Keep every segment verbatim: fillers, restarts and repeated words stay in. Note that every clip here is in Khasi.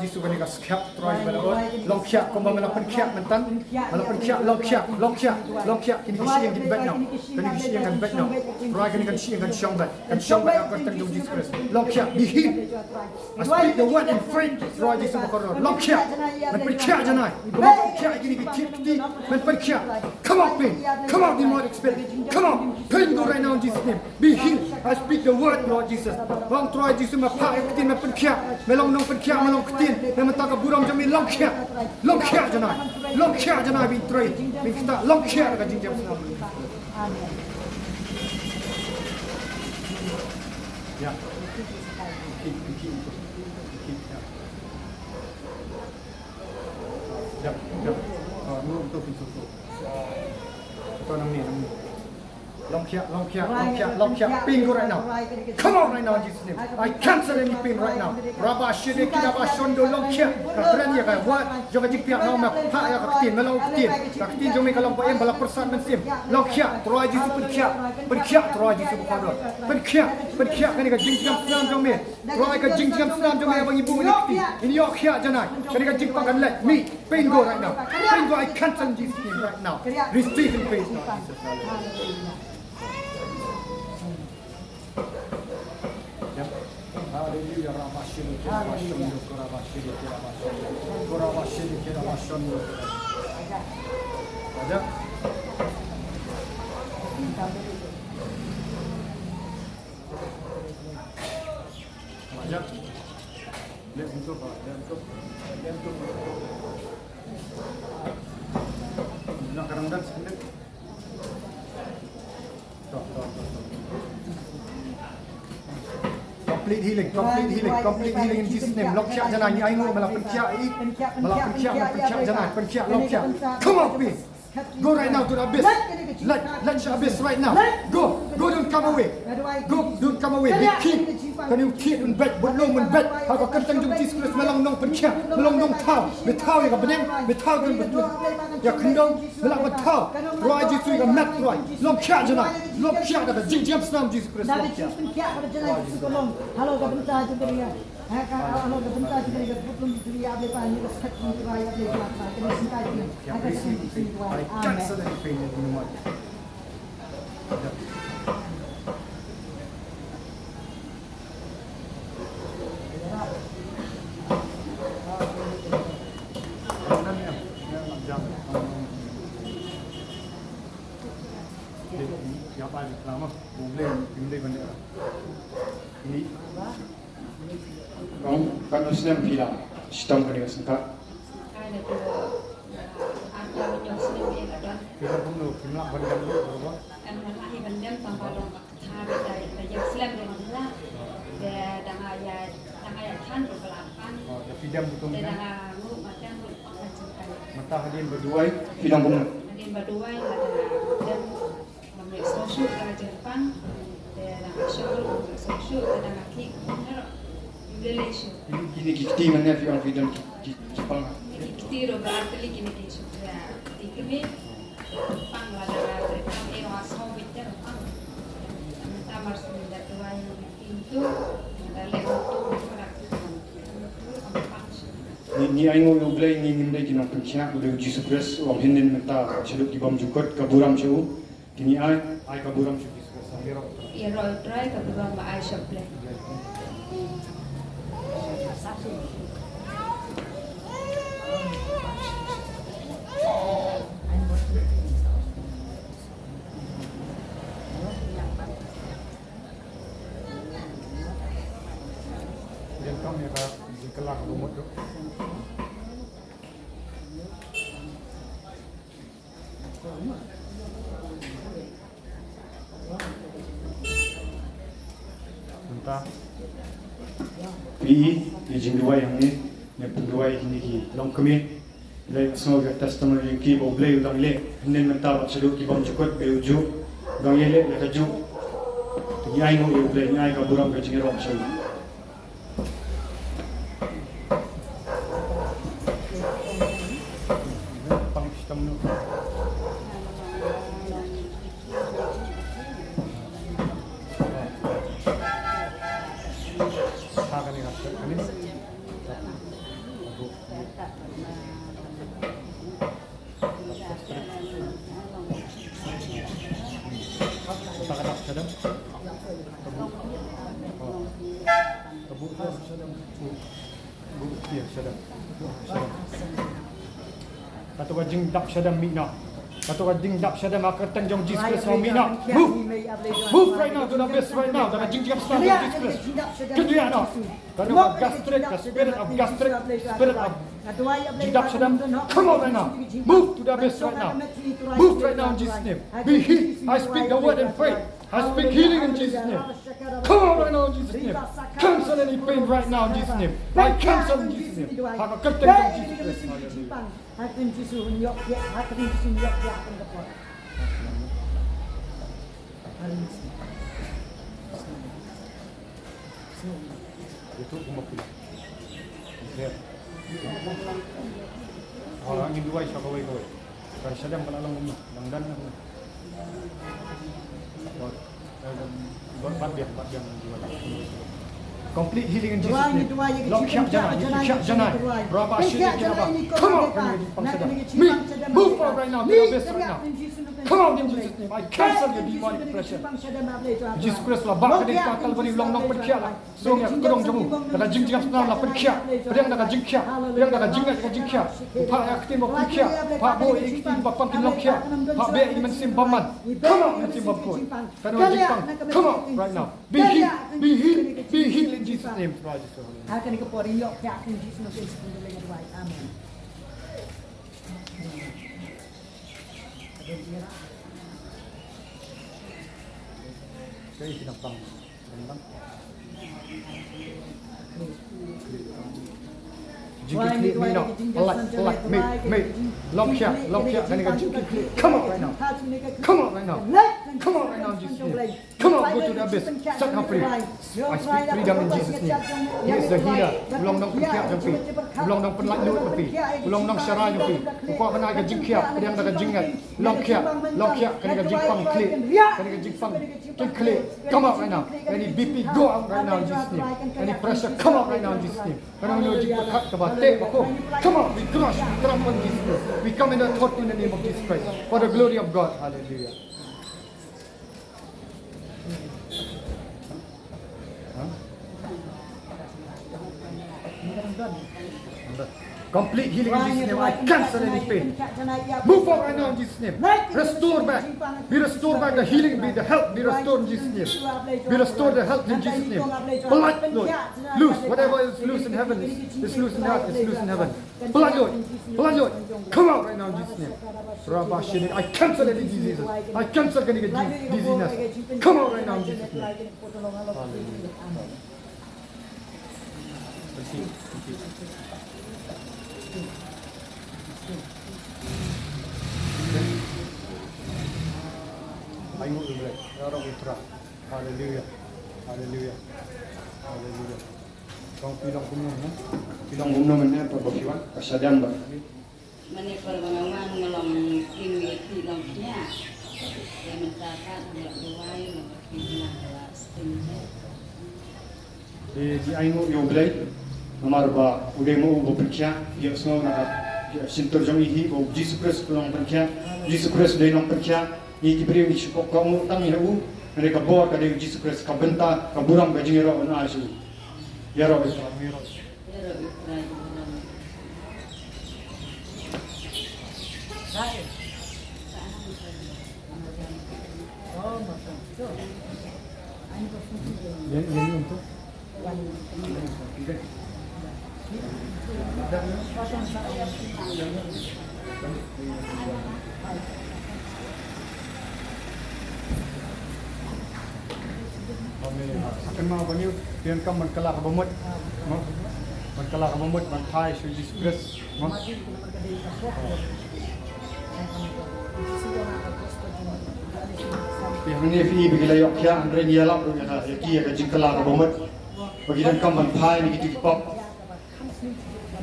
Jisu, kane ka skhem Trai ba la ot. Long khiah kumba me la pynkhiah mynta. Me la pynkhiah, long khiah, long khiah, long khiah. Kine ki shyieng kin beit noh. Kine ki shyieng kan beit noh. Trai, kine ki shyieng kan shong beit. Kan shong beit ha ka kyrteng jong Jisu Khrist. Long khiah, be healed. I speak the word in faith. Trai Jisu bakordor. Long khiah. Men pynkhiah janai. Kumba pynkhiah kine ki thied kti. Men pynkhiah. Come out, pain. Come out, demonic spirit. Come out. Pain, go right now in Jesus' name. Be healed. I speak the word, Lord Jesus. Long Trai Jisu, me phah ïa ka ktien, me pynkhiah. Me long nongpynkhiah, me long ktien. Me mynta ka burom jong me long khiah. Long khiah janai. Long khiah janai, bad Trai. Bad kita long khiah ka jingjem. Amen. Ya. Ki, ki, ki, ki, ya. Ya, ya. Ah, no, to, to, to. To, nang ni, nang ni. Long khiah, long khiah, long khiah, long khiah. Pain, go right now. Come out right now in Jesus' name. I cancel any pain right now. Rabba shede kida ba shondo, long khiah. Ka kren ïa ka word jong ka jingpynïaid noh, me phah ïa ka ktien, me long ktien. Ka ktien jong me ka long ba im, ba la pyrsad mynsiem. Long khiah, Trai Jisu pynkhiah. Pynkhiah, Trai Jisu bakordor. Pynkhiah, pynkhiah kane ka jingjam snam jong me. Trai, ka jingjam snam jong me ba ngi bun ïa ka ktien. Ngi ïoh khiah janai. Kane ka jingpang kan leit. Me, pain, go right now. Pain, go, I cancel in Jesus' name right now. Receive in faith, Lord Jesus. Hallelujah. Hallelujah. Complete healing, complete healing, complete healing in Jesus' name. Long khiah janai, ngi ai nguh, me la pynkhiah ïa i. Me la pynkhiah, me la pynkhiah janai, pynkhiah, long khiah. Come out, pain. Go right now to the abyss. Leit, leit sha abyss right now. Go, go, don't come away. Go, don't come away. Be clean. Kane u thied un beit, bad lum un beit. Ha ka kyrteng jong Jisu Khrist, me long nongpynkhiah, me long nongthaw. Me thaw ïa ka bneng, me thaw ïa ka bneng. Ïa khyndew, me lah ban thaw. Trai Jisu, ïa ka met Trai. Long khiah janai. Long khiah da ka jingjam snam Jisu Khrist. Long khiah. Halo ka bynta jong ka ri. Ha ka, ha ka bynta jong kane ka burom jong kane ka sngewthuh jong kane ka bynta jong kane. Ha ka bynta jong kane. Amen. Ong, katno snem phi la shitom kane ka sngewthuh? Phi la kumno, phim lah ban dem ruh, bro? Em, nga lah hi ban dem tang ba long ka kata, da, da ïa slem da nga lah. Da, da nga ïa, da nga ïa than ruh ka la pan. Oh, da phi dem ruh tum. Da, da nga nguh, nga dem ruh, pang ka jingkai. Mynta hadien ba duwai phi long kumno? Hadien ba duwai nga da nga dem. Ba me sngewsuk da ka jingpang, te da nga sngewsuk, da nga ki kumno. Ym lei lei shuh. Kine ki kti mynne phi ong phi don ki, ki, ki pang. Kine ki kti ruh ba ar tylli kine ki suk da kti kmie. Pang la da nga trei pang, eh, nga sngew beit da pang. Mynta mar shu da tuwai ki tu, da leh tu, da pang shuh. Ngi, ngi ai nguh ïa U Blei, ngi ngim dei ki nongpynkhiah, U Blei U Jisu Khrist u ong hynnin mynta shaduh ki bymjukut, ka burom sha u. Te ngi ai, ai ka burom sha U Jisu Khrist. Ïaroh U Trai, ka burom ba ai sha U Blei. Welcome ïa ka jingkylla ka bamut ruh. Mynta phi ïa jingduwai hangne, ne pynduwai kine ki longkmie. Lei sngew ïa ka testimony jong ki ba U Blei u dang leh hynnin mynta bad shaduh ki bymjukut ba u juh. U dang ïaleh ïa kajuh. Te ngi ai nguh ïa U Blei, ngi ai ka burom ka jingïaroh sha u. Ka dap shadem. Ka buh. Ka buh shadem. Buh. Buh, ïa, shadem. Buh, shadem. Kato ka jingdap shadem mih noh. Kato ka jingdap shadem ha ka kyrteng jong Jesus Christ mih noh. Move. Move right now to the abyss right now. Da ka jingjngap sdang jong Jesus Christ. Kyndiah noh. Kato ka gastric, ka spirit of gastric, spirit of jingdap shadem. Come out right now. Move to the abyss right now. Move right now in Jesus' name. Be healed. I speak the word in faith. I speak healing in Jesus' name. Come out right now in Jesus' name. Cancel any pain right now in Jesus' name. I cancel in Jesus' name. Ha ka kyrteng jong Jesus Christ. Hallelujah. Ïathuh kumba phi lah. Ïa. Ah, ngin duwai sha kawei kawei. Kan shadem ka la long kumno, dang dang kumno. Bad, eh, bad, bad biang, bad biang ngin duwai. Complete healing in Jesus' name. Long khiah janai, long khiah janai. Rabba shini kina ba. Come out from the jingpang shadem. Me, move out right now. Move right now. Come out in Jesus' name. I cancel your demonic pressure. Jesus Christ la bah ha ka diengphna Calvary, long nongpynkhiah la. Song ïa ka kyrong jong u, da ka jingjngap sdang la pynkhiah, pdiang da ka jingkhiah, pdiang da ka jingngeit, da ka jingkhiah. U phah ïa ka ktien ba pynkhiah, phah buh ïa ki ktien ba pang kin long khiah, phah beh ïa ki mynsiem bymman. Come out mynsiem bymkhuid. Kane ka jingpang, come out right now. Be healed, be healed, be healed in Jesus' name. Ha kane ka por ïoh ïa ka jingkhiah in Jesus' name. Amen. Ka i ki nang pang. Jingkitkhlieh mih noh. Palat, palat, mih, mih. Long khiah, long khiah, kane ka jingkitkhlieh. Come out right now. Come out right now. Come out right now, Jesus' name. Come out, go to the abyss. Set her free. I speak freedom in Jesus' name. He is the healer. U long nongpynkhiah jong phi. U long nongpynlait luid jong phi. U long nongsharai jong phi. U kwah ban ai ka jingkhiah, pdiang da ka jingngeit. Long khiah, long khiah, kane ka jingpang khlieh, kane ka jingpang khlieh. Come out right now. Any B P go out right now in Jesus' name. Any pressure come out right now in Jesus' name. Kane ka jingpyrkhat kaba teh ba khum. Come out, we crush, we trample in Jesus' name. We come in authority in the name of Jesus Christ. For the glory of God. Hallelujah. Complete healing in Jesus' name. I cancel any pain. Move out right now in Jesus' name. Restore back. Be restored back the healing, be the health, be restored in Jesus' name. Be restored the health in Jesus' name. Blood, Lord. Loose. Whatever is loose in heaven is, is loose in earth, is loose in heaven. Blood Lord, blood Lord, come out right now in Jesus' name. Rabashini, I cancel any diseases. I cancel any di- dizziness. Come out right now in Jesus' name. Hallelujah. Thank you. Thank you. Ai ngut. Hallelujah. Hallelujah. Hallelujah. Kong phi long kumno, ha? Phi long kumno mynne, pat ba phi wan, ka shadem ba. Mynne por ba nga wan nga long king ïa ki long nia. Ïa mynta ka nga long duwai nga ba ki nga la sting. Te ki ai nguh ïa U Blei. Namar ba u dei ma u ba pynkhiah, ïa sngew na ka, ïa shyntur jong i hi ba u Jisu Khrist u long pynkhiah. Jisu Khrist u dei long pynkhiah. Ngi ki briew ngi shu pok kohnguh tang ïa u. Hynrei ka bor ka dei u Jisu Khrist, ka bynta, ka burom, ka jingïaroh un ai sha u. Ïaroh, ïaroh. Amen. Kynmaw ba ngi, phi donkam ban kylla kaba mut. Mo? Ban kylla kaba mut, ban phai sha u Jisu Khrist. Mo? Phi hangne phi i ba ki la ïoh khiah, hynrei ngi ïalap ruh ïa ka, ïa ki ïa ka jingkylla kaba mut. Ba ki donkam ban phai na ki tip pop.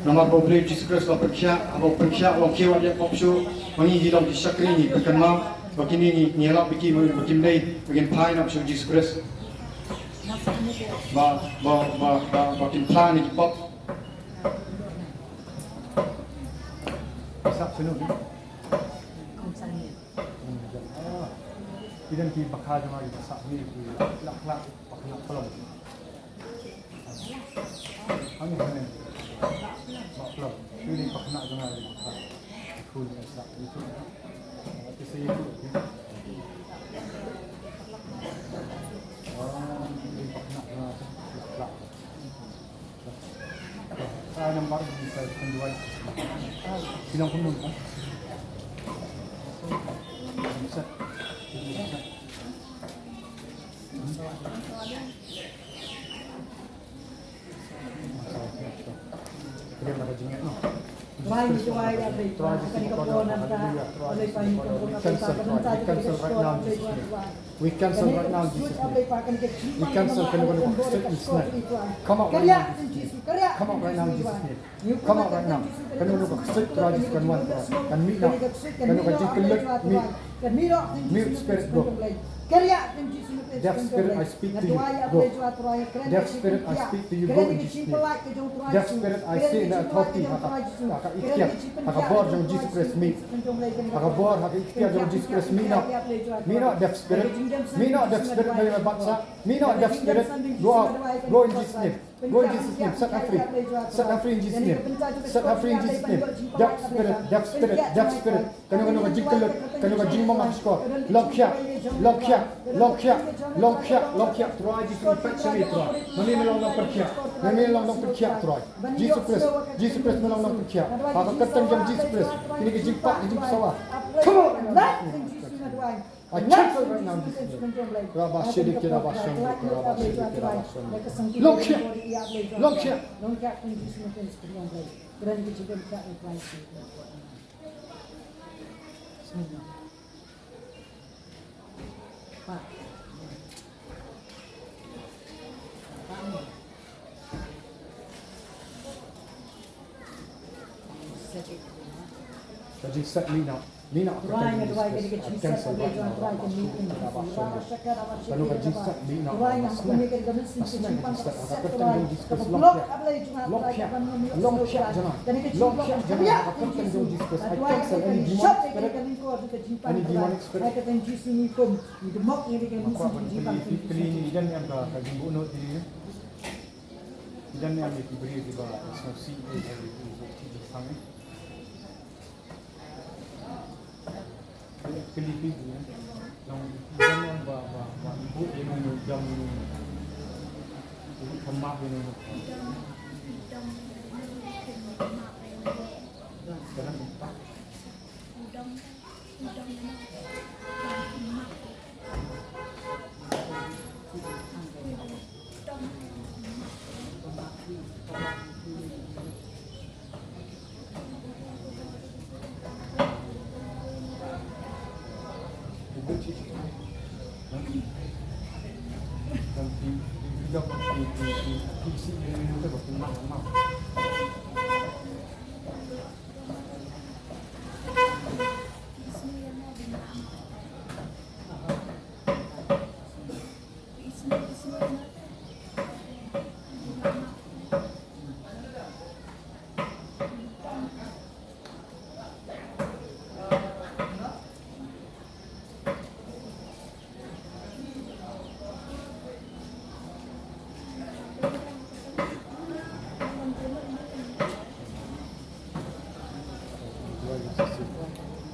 Namar ba U Blei Jisu Khrist u la pynkhiah, haba u pynkhiah u ong, "Ïa pop shuh, ma ngi ngi long ki shakri, ngi pynkynmaw ba kine ngi, ngi ïalap ïa ki, ba kim dei ba kin phai noh sha u Jisu Khrist." Ba, ba, ba, ba, ba kin phai na ki pop. Isap sunu. Ki don ki bakha jong nga kiba sah hangne ki la khlak, ba khynnah phlom. Hangne, hangne. Ba phlom. Ki dei ba khynnah jong nga kiba sah. Ki khun ki sah. Ki khun. Ki sah ki khun. Oh, ki dei ba khynnah jong nga kiba khlak. Ai nambar ni sa penjual. Bilang penuh kan? Bisa. Bisa. Dia ada jingit noh. Try to support them. Hallelujah. Try to support them. We cancel, Lord. We cancel right now in Jesus' name. We cancel right now in Jesus' name. We cancel kano kano ka ksuid isn't. Come out right now in Jesus' name. Come out right now in Jesus' name. Come out right now. Kano kano ka ksuid, Trai Jisu kan wan, Trai. Kan mih noh. Kano ka jingkyllut, mih. Mute spirit, go. Deaf spirit, I speak to you, go. Deaf spirit, I speak to you, go in Jesus' name. Deaf spirit, I say in the authority, ha ka, ha ka iktiar, ha ka bor jong Jesus Christ, mih. Ha ka bor, ha ka iktiar jong Jesus Christ, mih noh. Mih noh, deaf spirit. Mih noh, deaf spirit, mih noh, deaf spirit. Go out. Go in Jesus' name. Go in Jesus' name. Set her free. Set her free in Jesus' name. Set her free in Jesus' name. Deaf spirit, deaf spirit, deaf spirit. Kano kano ka jingkyllut, kano ka jingmong ha shkor. Long khia, long khia, long khia, long khia, long khia. Trai Jisu, peit sha me Trai. Ma me me long nongpynkhiah. Ma me long nongpynkhiah Trai. Jesus Christ, Jesus Christ me long nongpynkhiah. Ha ka kyrteng jong Jesus Christ. Kine ki jingpah, ki jingpynsawa. Come on. I cancel right now in Jesus' name. Rabashidiki rabashando, rabashidiki rabashando. Long khia. Long khia. Ka jingset mih noh, mih noh ha ka kyrteng jong Jesus Christ. I cancel right now. Kano ka jingset mih noh, I snap, I snap ka jingset ha ka kyrteng jong Jesus Christ. Long khia, long khia, long khia jong nga, long khia jong nga ha ka kyrteng jong Jesus Christ. I cancel any demonic spirit, any demonic spirit. Nga kwah ban kylli, kylli ïa ki, jan em ka, ka jingbuhnud ïa ki. Jan em ïa ki briew kiba sngewsih ïa ki, ïa ki, ïa ki. Kylli ki, jan em ba, ba, ba, ibu ïa ki, jan em, ibu kemah ïa ki. Jan em.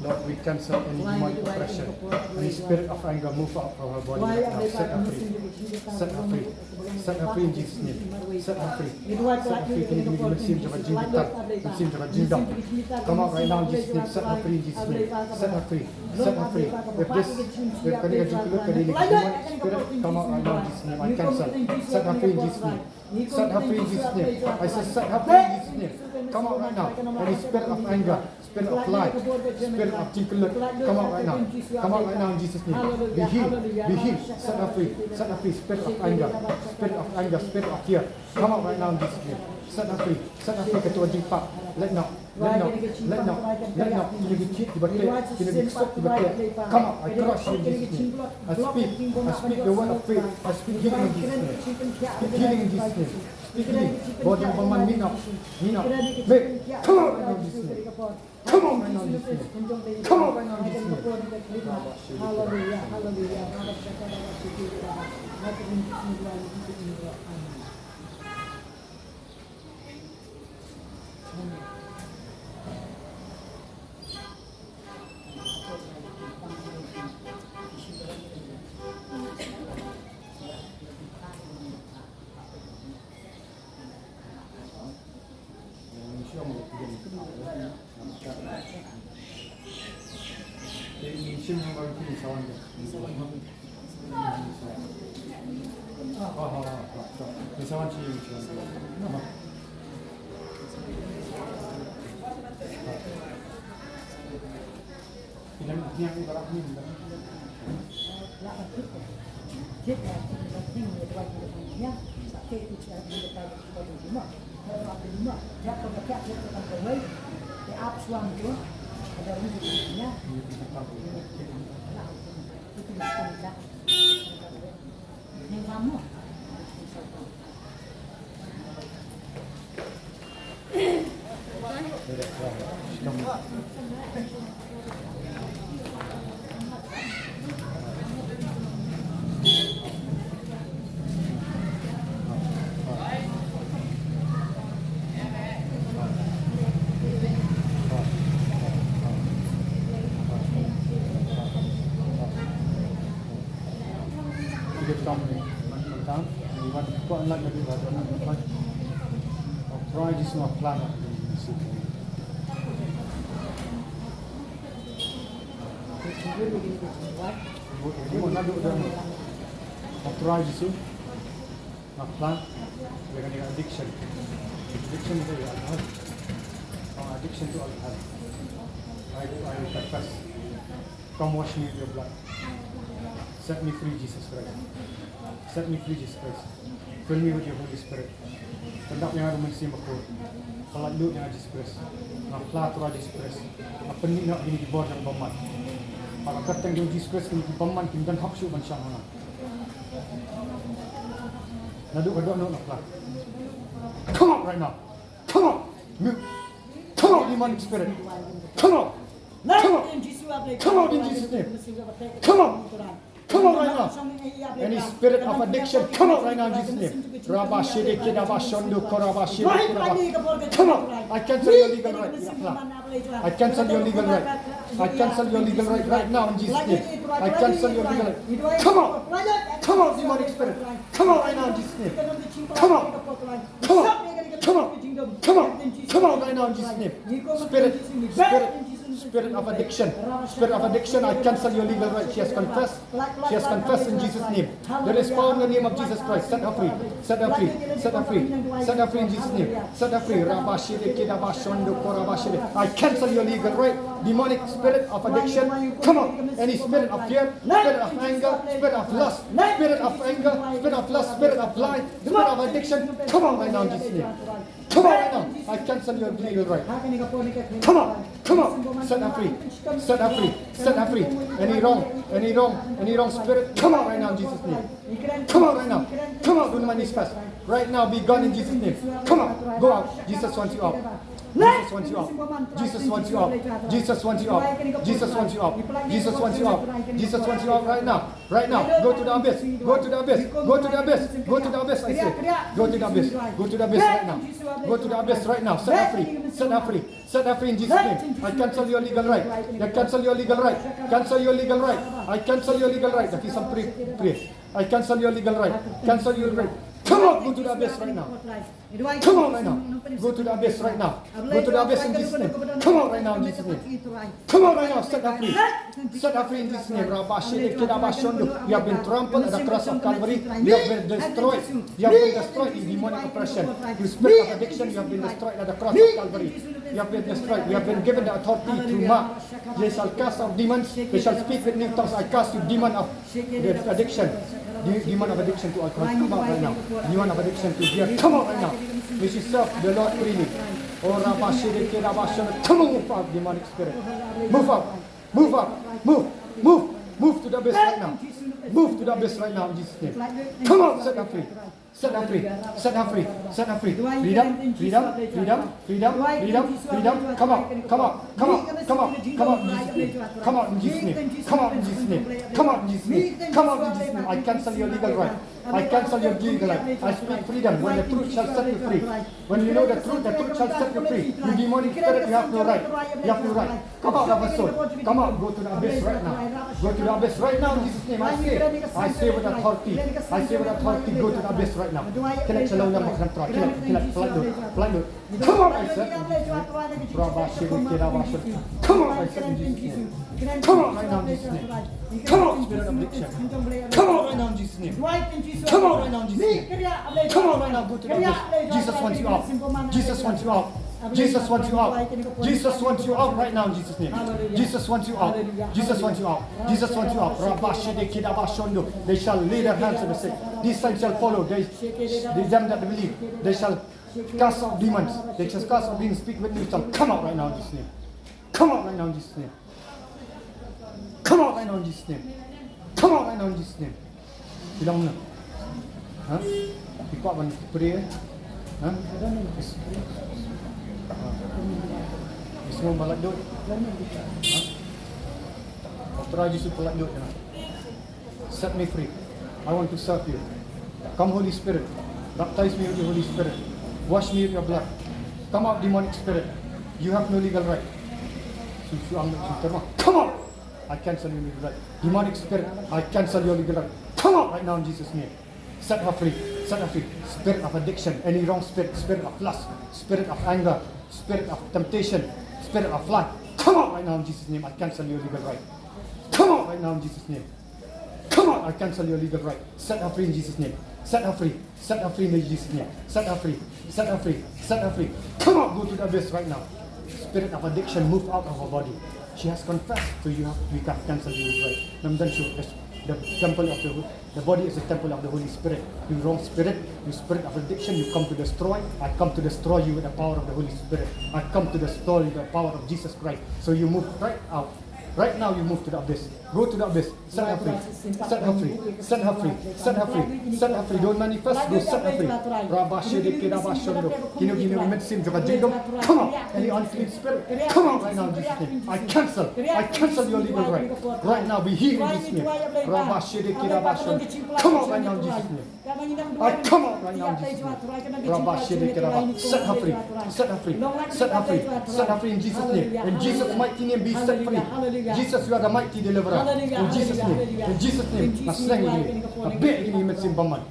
Lord, we cancel any demonic oppression, any spirit of anger, move out from her body right now. Set her free. Set her free. Set her free in Jesus' name. Set her free. Set her free. Kine ki mynsiem jong ka jingbitar, mynsiem jong ka jingdom. Come out right now in Jesus' name. Set her free in Jesus' name. Set her free. Set her free. If this, if kane ka jingkyllut ka dei na ki demonic spirit, come out right now in Jesus' name. I cancel. Set her free in Jesus' name. Set her free in Jesus' name. I say set her free in Jesus' name. Come out right now. Any spirit of anger, spirit of lie, spirit of jingkyllut, come out right now. Come out right now in Jesus' name. Be healed. Be healed. Set her free. Set her free. Spirit of anger. Spirit of anger. Spirit of fear. Come out right now in Jesus' name. Set her free. Set her free. Kato ka jingpah. Let now. Let now. Let now. Let now. Kine ki thied kiba teh. Kine ki ksuid kiba teh. Come out. I crush you in Jesus' name. I speak. I speak the word of faith. I speak healing in Jesus' name. Speak healing in Jesus' name. Bawmman, mih noh, mih noh. Mih. Come out right now in Jesus' name. Come out right now in Jesus' name. Come out right now in Jesus' name. Hallelujah, hallelujah. Authorization of plan. Authorization of plan. We're gonna addiction. Addiction to alcohol. Oh, addiction to alcohol. I, I confess. Come wash me with your blood. Set me free, Jesus Christ. Set me free, Jesus Christ. Fill me with your Holy Spirit. Pyndap ïa nga da U Mynsiem Bakhuid. Pyllait lut ïa nga, Jesus Christ. Nga phla, Trai Jesus Christ. Nga pynmih noh ïa kine ki bor jong ka bymman. Ha ka kyrteng jong Jesus Christ, kine ki bymman kim don hok shuh ban shong ha nga. Naduh ka dohnud nga phla. Come out right now. Come out! Move! Come out, demonic spirit! Come out! Come out! Come out in Jesus' name! Come out! Come out right now! Any spirit of addiction, come out right now in Jesus' name! Rabashede kedabashondo korabashede koraba. Come out! I cancel your legal right. I cancel your legal right. I cancel your legal right right now in Jesus' name. I cancel your legal right. Come out! Come out, demonic spirit! Come out right now in Jesus' name. Come out. Come out. Come out. Come out. Come out right now in Jesus' name. Spirit, spirit, spirit of addiction. Spirit of addiction, I cancel your legal right. She has confessed. She has confessed in Jesus' name. There is power in the name of Jesus Christ. Set her free. Set her free. Set her free. Set her free in Jesus' name. Set her free. Rabashede kedabashondo korabashede. I cancel your legal right. Demonic spirit of addiction, come out. Any spirit of fear, spirit of anger, spirit of lust, spirit of anger, spirit of lust, spirit of lie, spirit of addiction, come out right now in Jesus' name. Come out right now. I cancel your legal right. Come out. Come out. Set her free. Set her free. Set her free. Any wrong, any wrong, any wrong spirit, come out right now in Jesus' name. Come out right now. Come out, Dunaman Ispas. Right now, be gone in Jesus' name. Come out. Go out. Jesus wants you out. Jesus wants you out. Jesus wants you out. Jesus wants you out. Jesus wants you out. Jesus wants you out. Jesus wants you out right now. Right now. Go to the abyss. Go to the abyss. Go to the abyss. Go to the abyss, I say. Go to the abyss. Go to the abyss right now. Go to the abyss right now. Set her free. Set her free. Set her free in Jesus' name. I cancel your legal right. I cancel your legal right. Cancel your legal right. I cancel your legal right. That is some free. Free. I cancel your legal right. Cancel your right. Come out, go to the abyss right now. Come out right now. Go to the abyss right now. Go to the abyss in Jesus' name. Come out right now in Jesus' name. Come out right now. Set her free. Set her free in Jesus' name. Rabashede kedabashondo. You have been trampled at the cross of Calvary. You have been destroyed. You have been destroyed in demonic oppression. You spirit of addiction, you have been destroyed at the cross of Calvary. You have been destroyed. You have been given the authority to mark. They shall cast out demons. They shall speak with new tongues. I cast you, demon of the addiction. De-, demon of addiction to alcohol, come out right now. Demon of addiction to beer, come out right now. May she serve the Lord freely. Oh, rabashede kedabashondo. Come on, move out, demonic spirit. Move out. Move out. Move. Move. Move to the abyss right now. Move to the abyss right now in Jesus' name. Come out, set her free. Set her free. Set her free. Set her free. Freedom, freedom, freedom, freedom, freedom, freedom. Come out, come out, come out, come out, come out in Jesus' name. Come out in Jesus' name. Come out in Jesus' name. Come out in Jesus' name. Come out in Jesus' name. I cancel your legal right. I cancel your legal right. I speak freedom. When the truth shall set you free. When you know the truth, the truth shall set you free. You demonic spirit, you have no right. You have no right. Come out of her soul. Come out. Go to the abyss right now. Go to the abyss right now in Jesus' name. I say, I say with authority. I say with authority, go to the abyss right now. Kynnoh sha lawm, ba kynnoh, kynnoh, kynnoh, pynlait lut, pynlait lut. Come out, I said. Rabba shiri kira basho. Come out, I said in Jesus' name. Come out right now in Jesus' name. Come out, spirit of addiction. Come out right now in Jesus' name. Come out right now in Jesus' name. Come out right now, go to the abyss. Jesus wants you out. Jesus wants you out. Jesus wants you out. Jesus wants you out right now in Jesus' name. Jesus wants you out. Jesus wants you out. Jesus wants you out. Rabba shede kida bashondo. They shall lay their hands on the sick. These signs shall follow. They, they them that believe. They shall cast out demons. They shall cast out demons. Speak with me. Shall come out right now in Jesus' name. Come out right now in Jesus' name. Come out right now in Jesus' name. Come out right now in Jesus' name. Bilang na. Ha? Iko akan pray. Ha? Is-, ha. Ismo balat dot. Ha? Otra Jisu balat dot. Ha? Set me free. I want to serve you. Come, Holy Spirit. Baptize me with your Holy Spirit. Wash me with your blood. Come out, demonic spirit. You have no legal right. Su-, su-, ang-, su-, terma. Come out! I cancel your legal right. Demonic spirit, I cancel your legal right. Come out right now in Jesus' name. Set her free. Set her free. Spirit of addiction, any wrong spirit, spirit of lust, spirit of anger, spirit of temptation, spirit of life. Come out right now in Jesus' name. I cancel your legal right. Come out right now in Jesus' name. Come out, I cancel your legal right. Set her free in Jesus' name. Set her free. Set her free in Jesus' name. Set her free. Set her free. Set her free. Come out, go to the abyss right now. Spirit of addiction, move out of her body. She has confessed, so you have, we can cancel your legal right. Nam dan shu, the, the temple of the, the body is the temple of the Holy Spirit. You wrong spirit, you spirit of addiction, you come to destroy. I come to destroy you with the power of the Holy Spirit. I come to destroy you with the power of Jesus Christ. So you move right out. Right now you move to the abyss. Go to the abyss. Set her free. Set her free. Set her free. Set her free. Set her free. Don't manifest. Go set her free. Rabba shede keda ba shondo. Kino kino mynsiem jong ka jingdom. Come out. Any unclean spirit. Come out right now in Jesus' name. I cancel. I cancel your legal right. Right now be healed in Jesus' name. Rabba shede keda ba shondo. Come out right now in Jesus' name. I come out right now in Jesus' name. Rabba shede keda ba. Set her free. Set her free. Set her free. Set her free in Jesus' name. In Jesus' mighty name, be set free. Jesus, you are the mighty deliverer. In Jesus' name. In Jesus' name. Nga sneng ïa kine. Nga beh ïa kine mynsiem bymman.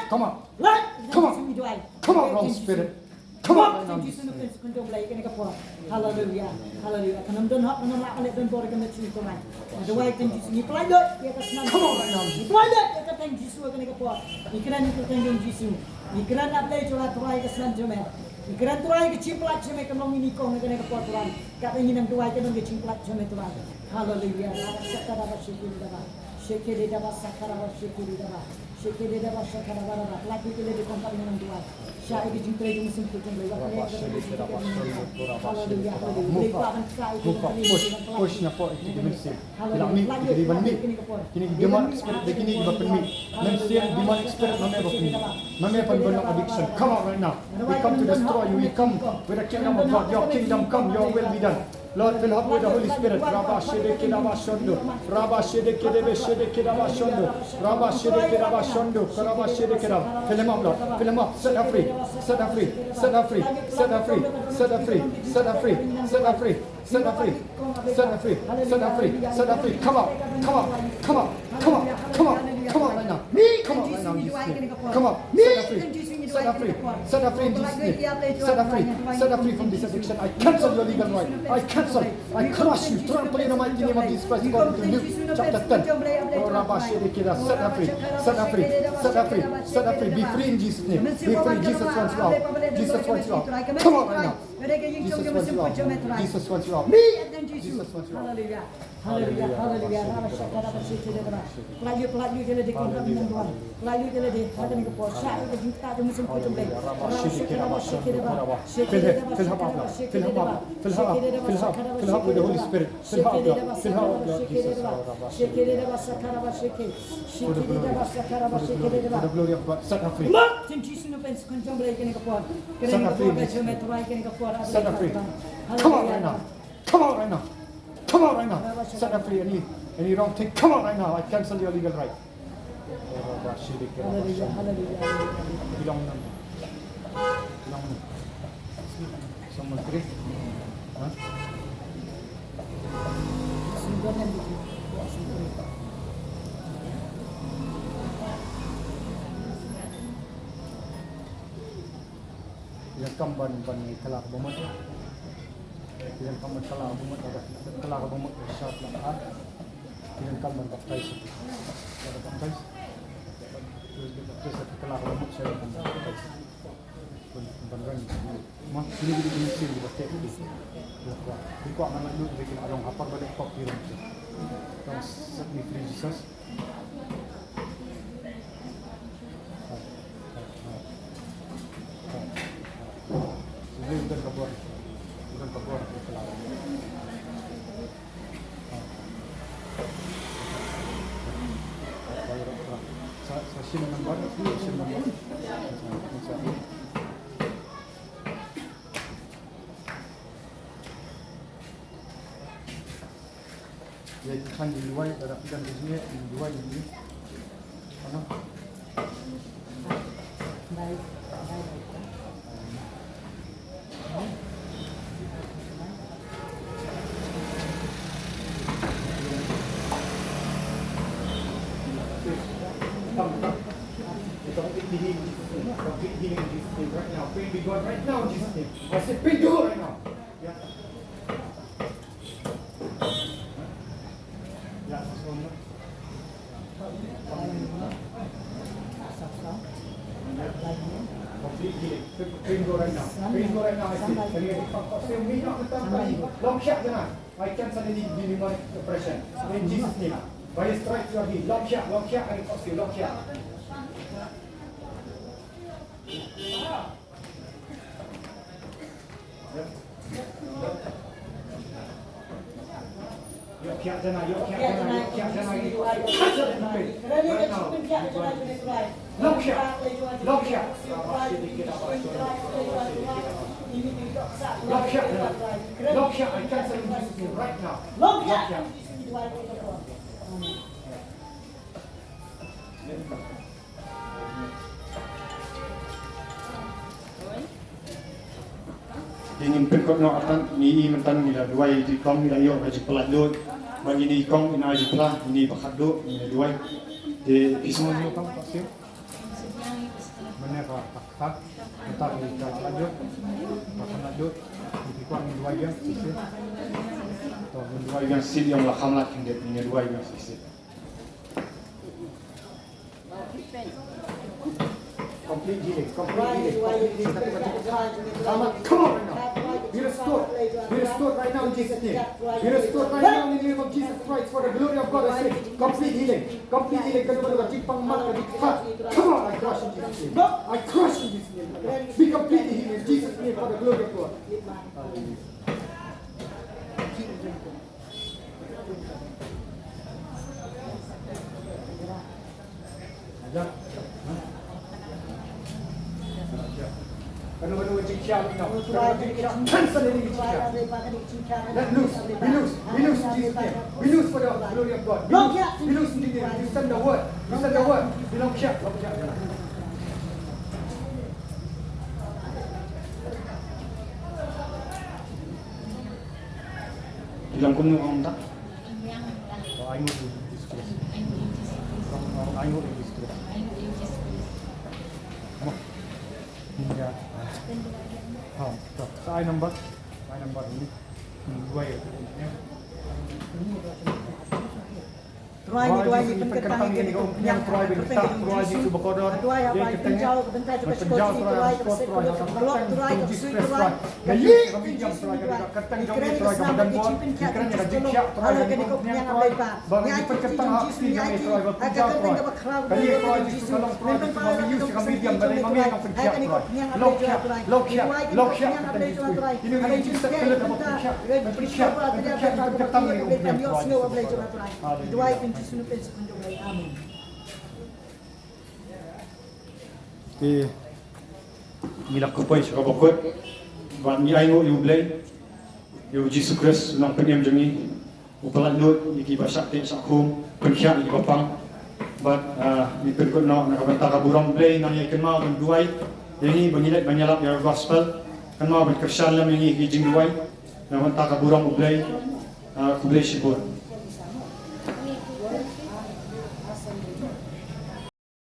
Come out. Come out. Come out, wrong spirit. Come out right now in Jesus' name. Hallelujah. Hallelujah. Kan ym don hok, kan ym lah ban leh ban bor ïa ka met jong ngi, Trai. Nga duwai ïa ka kyrteng Jisu, ngi pynlait lut ïa ka snam. Come out right now in Jesus' name. Ngi pynlait lut ïa ka kyrteng Jisu ïa kane ka por. Ngi kren ïa ka kyrteng jong Jisu. Ngi kren ïa ka kyrteng jong Jisu. Ngi kren, Trai, ka jingpynlait jong me kan long ïa i kong ïa kane ka por, Trai. Katba ngi nang duwai kan long ka jingpynlait jong me, Trai. Hallelujah. Shekere daba sakara ba shekere daba. Shekere daba shakara ba daba. Pynlait lut ïa i kong katba ngi nang duwai. Shah ïa ka jingtrei jong u Mynsiem Bakhuid jong u Blei. Hallelujah, hallelujah. Move up. Move up. Push, push napoh ïa kine ki mynsiem. Ki la mih, ki dei ban mih. Kine ki demonic spirit, dei kine kiba pynmih. Mynsiem demonic spirit, ma me ba pynmih. Ma me ban ban long addiction. Come out right now. We come to destroy you. We come with the kingdom of God. Your kingdom come, your will be done. Lord, fill her up with the Holy Spirit. Rabba shede keda ba shondo. Rabba shede keda be shede keda ba shondo. Rabba shede keda ba shondo. Rabba shede keda. Fill him up, Lord. Fill him up. Set her free. Set her free. Set her free. Set her free. Set her free. Set her free. Set her free. Set her free. Set her free. Set her free. Set her free. Come out. Come out. Come out. Come out. Come out. Come out right now. Come out right now in Jesus' name. Come out. Set her free. Set her free. Set her free in Jesus' name. Set her free. Set her free from this addiction. I cancel your legal right. I cancel. I crush you. Trample in the mighty name of Jesus Christ. According to Luke chapter ten. Oh, Rabba Shede Keda. Set her free. Set her free. Set her free. Set her free. Be free in Jesus' name. Be free. Jesus wants you out. Jesus wants you out. Come out right now. Ka dei ka ïing jong ka mynsiem jong me Trai. Jesus wants you out. Me and then Jesus. Jesus wants you out. Hallelujah. Hallelujah. Hallelujah. Hallelujah. Rabba shaka rabba shake it rabba. Pynlait ïa, pynlait ïa ki lade ki hap nang duwan. Pynlait ïa ki lade ha kane ka por. Shah ïa ka jingktah jong ka mynsiem jong me. Rabba shake it rabba shake it rabba. Shake it rabba shaka rabba shake it rabba. Fill her up, fill her up, fill her up, fill her up with the Holy Spirit. Fill her up, Lord. Fill her up, Lord Jesus. For the glory, for the glory, for the glory of God. Set her free. Set her free. Set her free. Come out right now. Come out right now. Come out right now. Set her free. Any, any wrong thing, come out right now. I cancel your legal right. Hallelujah, hallelujah, hallelujah. Bilang enam. Bilang enam. Someone three. Huh? Ïa kam ban, ban kylla ka bamut. Ïa kam ban kylla ka bamut, kylla ka bamut, sharp la ka. Ïa kam ban baptize. Ban baptize. Baptize, kylla ka bamut, sharp ban baptize. Ban, ban rang. Ma, kine ki dei ki mynsiem kiba teh ki. Ki kwah, ki kwah ngan lait lut, ki la long ha por ba dei pop ki rang. Come set me free, Jesus. Sa, sa shim nambar, shim nambar. Sa, sa. Ïa ki khan ki duwai, da da phi khan ki duwai, ki duwai, ki duwai. Ano? Complete healing in Jesus' name. Complete healing in Jesus' name. Right now. Pain be gone right now in Jesus' name. I say pain go right now. Yeah. Yeah, this one. Complete healing. Pain go right now. Pain go right now. I say. Long shot tonight. I cancel any demonic oppression. In Jesus' name. By his stripes you are healed. Long shot, long shot, and long shot. Ïoh khiah jana, ïoh khiah jana, ïoh khiah jana. Long khiah, long khiah. Long khiah jana, long khiah. I cancel in Jesus' name right now. Long khiah. Te ngin pynkut noh atan, ngi i myntan ngi la duwai ïa i kong, ngi la ïoh ka jingpynlait lut. Ba ngi i kong, ngi na jingphla, ngi ba khatduh, ngi la duwai. Te phi sngewbha ïa i kong, ka siew. Mynne ka, ka, ka, mynta ngi ka la lait lut, ka khlaiñ lut, ngi phi kong ngi duwai biang, shisien. To, ngi duwai biang shisien, ïa la kham lait khyndiat, ngi duwai biang shisien. Complete healing, complete healing, complete healing. Come on, come on right now. Be restored. Be restored right now in Jesus' name. Be restored right now in the name of Jesus Christ for the glory of God. I say, complete healing, complete healing. Come on, come on, come on. Come on, I crush in Jesus' name. I crush in Jesus' name. Be completely healed in Jesus' name for the glory of God. Hallelujah. Let loose, be loose, be loose, Jesus' name. Be loose for the glory of God. Be loose, be loose in the name. You send the word, you send the word. Be loose, be loose. Bilang kumno ong ta? Oh, I know in Jesus Christ. Oh, I know in Jesus Christ. Mo. Hinja. Ha, to. Sa ai number. Ai number ni. Ni dua ya. Trai, ngi duwai, ngi pynkyntang ïa kane ka pyrshah, Trai, ba ngi ktah, Trai Jisu bakordor. Ngi duwai, Trai, pynjaw ka bynta jong ka shkor, Trai, ka pynjaw, Trai, ka suk, Trai, ka ïeit ka jong U Jisu Khrist, Trai. Ngi kren ïa ka jingpynkhiah jong U Jisu, Trai, ba ngi pynkyntang ha kti jong ngi, Trai, ba pynjaw, Trai. Ka ïeit Trai Jisu ka long, Trai, ba ngi use ïa ka medium ba dei ma me nongpynkhiah, Trai. Long khiah, long khiah, long khiah ka kyrteng Jisu. Ïa kane ka jingset kylliang ba pynkyntang, pynkyntang, pynkyntang ïa u Blei, Trai. Haleluya. Amen. Te ngi la kyrpad sha kaba kut bad ngi ainguh ïa U Blei, ïa U Jisu Khrist, u nongpynim jong ngi, u pyllait lut ïa kiba shah teh shah khum, pynkhiah ïa kiba pang. Bad, ah, ngi pynkut noh na ka bynta ka burom U Blei, nang ïa kynmaw ban duwai ïa ngi ba ngin leit ban ïalap ïa ka gospel. Kynmaw ban kyrshan lem ïa ngi ha ki jingduwai na ka bynta ka burom U Blei. Ah, khublei shibun.